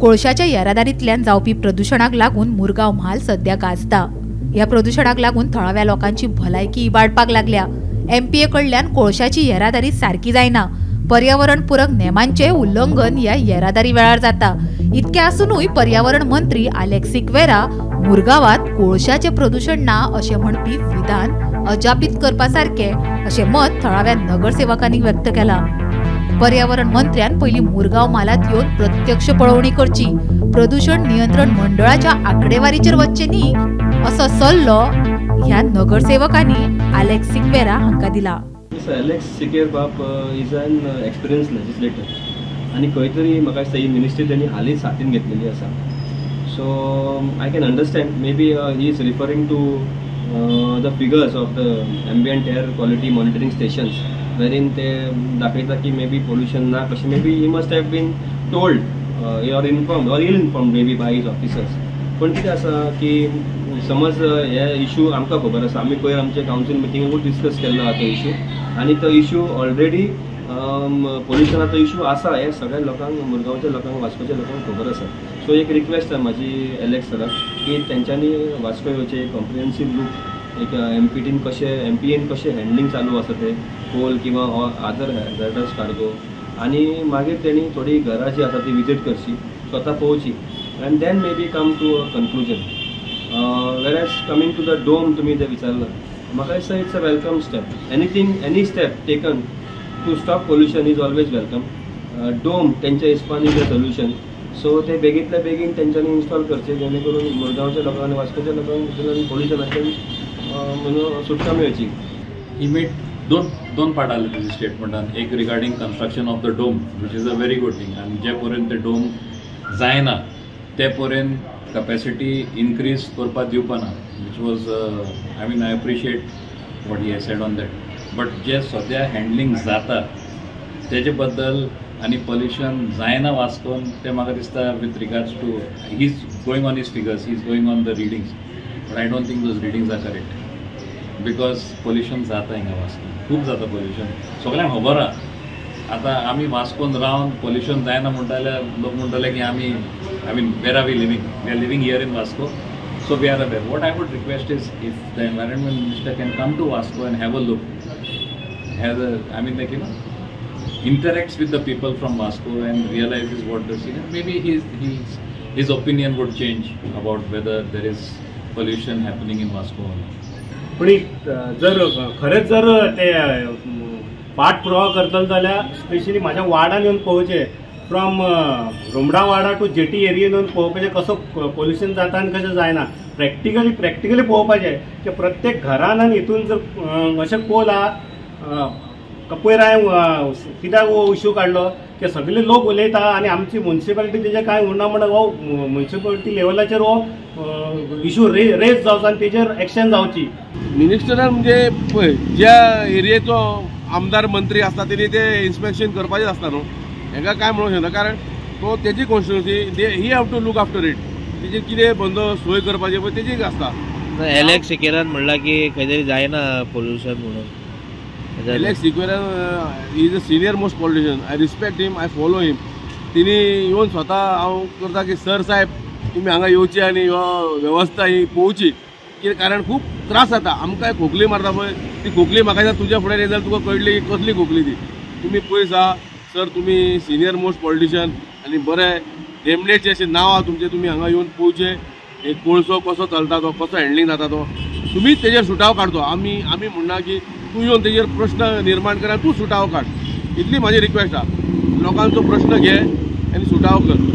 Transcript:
कोळशाच्या येरादारींतल्यान जावपी प्रदुशणाक लागून मुरगांव म्हाल सध्या गाजता. ह्या प्रदुशणाक लागून थळाव्या लोकांची भलायकी इबाडपाक लागल्या. एमपीए कडल्यान कोळशाची येरादारी सारकी जायना. पर्यावरण पूरक नेमांचे उल्लंघन ह्या येरादारी वेळार जाता. इतकें आसुनूय पर्यावरण मंत्री आलेक्स सिक्वेरा मुरगांवात कोळशाचें प्रदुशण ना अशें म्हणपी विधान अजापीत करपा सारकें अशें मत थळाव्या नगरसेवकांनी व्यक्त केलां. पर्यावरण मंत्र्यान पयलीं मुरगांव म्हालांत येवन प्रत्यक्ष पळोवणी करची, प्रदुशण नियंत्रण मंडळाच्या आंकडेवारीचेर वचचें न्ही असो सल्लो ह्या नगरसेवकांनी आलेक्स सिक्वेरा हांकां दिला. एलेक्स सिकेर बाब is an experience legislator आनी खंय तरी म्हाका दिसता ही मिनिस्ट्री तेणी हालींच हातीन घेतलेली आसा. So I can understand maybe he is referring to the figures of the ambient air quality monitoring stations wherein ते दाखयता की मे बी पोल्युशन ना कशें. Maybe he must have been told or informed or ill informed maybe by his officers. पूण कितें आसा की समज हे इशू आमकां खबर आसा, आमी पयर आमच्या कावन्सील मिटिंगूच डिस्कस केल्लो आहा तो इशू आनी तो इशू ऑलरेडी पोल्युशनाचो इशू आसा हें सगळ्या लोकांक, मुरगांवच्या लोकांक, वास्कोच्या लोकांक खबर आसा. सो एक रिक्वेस्ट आसा म्हाजी एलेक्स सराक की तेंच्यांनी वास्को येवचें, एक कॉम्प्रिहेन्सीव लूक, एक एमपीटीन कशें, एमपीएन कशें हँडलिंग चालू आसा तें कोल किंवा अदर हॅझर्डस कार्गो, आनी मागीर तेणी थोडी घरां जीं आसा ती विजीट करची, स्वता पळोवची and then maybe come to a conclusion. Whereas coming to the dome तुमी जें विचारलां म्हाका दिसता it's a welcome step. Anything, any step taken to stop pollution is always welcome. Dome तेंच्या हिसपान is a solution. सो ते बेगींतल्या बेगीन तेंच्यांनी install करचे जेणे करून मुरगांवच्या लोकांक आनी वास्कोच्या लोकांक पोल्युशनाच्यान म्हणून सुटका मेळची. ही मेड दोन पार्ट आले तेजे स्टेटमेंटान. एक regarding construction of the dome which is a very good thing, आनी जे पर्यंत ते डोम जायना ते पर्यंत कपॅसिटी इनक्रीज करपाक दिवपाना, which was I mean I appreciate what he has said on that. But जे सद्या हँडलिंग जाता तेजे बद्दल आनी पोल्युशन जायना वास्कोन तें म्हाका दिसता with regards to he is going on his figures, he is going on the readings, but I don't think those readings are correct because pollution जाता हिंगा वास्कोन, खूब जाता पोल्युशन, सगळ्यांक खबर आहा. आतां आमी वास्कोन रावन पोल्युशन जायना म्हणटा जाल्यार लोक म्हणटले की आमी, I mean where are we living, we are living here in Vasco, so we are aware. What I would request is if the environment minister can come to Vasco and have a look, has a, I mean like you know, interacts with the people from Vasco and realizes what the scene, maybe his opinion would change about whether there is pollution happening in Vasco or not. पण जर खरेंच जर ते पाठपुरावा करतले जाल्यार specially म्हाज्या वार्डान येवन पळोवचें, फ्रॉम रोमडावाडा टू जेटी एरियेन येवन पळोवपाचें कसो पोल्युशन जाता आनी कशें जायना. प्रॅक्टिकली पळोवपाचें की प्रत्येक घरान आनी हितून जर अशें कोल आहा. पयर हांवें कित्याक हो इशू काडलो की सगळे लोक उलयता आनी आमची म्युनिसिपालिटी तेजेर कांय उरना म्हणून हो म्युनिसिपालिटी लेवलाचेर हो इशू रेज जावचो आनी तेजेर एक्शन जावची. मिनिस्टरान म्हणजे पळय ज्या एरियेचो आमदार मंत्री आसता तेणी ते इन्स्पेक्शन करपाचें आसता न्हू, हेका कांय म्हणूंक शकना कारण तो तेजी constituency, he have to look after it. तेजेर कितें बंदोबस्त सोय करपाची पळय तेजी आसता. एलेक्स सिकेरान म्हणलां की खंय तरी जायना पोल्युशन म्हणून. Alex Sequeira is a senior most politician, I respect him, I follow him. तिने येवन स्वता हांव करता की सर साहेब तुमी हांगा येवचे आनी वेवस्था ही पळोवची, कित्याक कारण खूब त्रास जाता आमकां. खोकली मारता पळय ती खोकली म्हाका दिसता तुज्या फुडें येयली जाल्यार तुका कळटली की कसली खोकली ती. तुमी पयस आहा सर, तुमी सिनियर मोस्ट पॉलिटिशियन आनी बरें नेमलेचे अशें नांव आहा तुमचें, तुमी हांगा येवन पळोवचें एक कोळसो कसो चलता तो, कसो हँडलिंग जाता तो, तुमीच तेजेर सुटाव काडचो. आमी आमी म्हणना की तूं येवन तेजेर प्रश्न निर्माण कर आनी तूं सुटाव काड, इतली म्हाजी रिक्वेस्ट आहा. लोकांचो प्रश्न घे आनी सुटाव कर.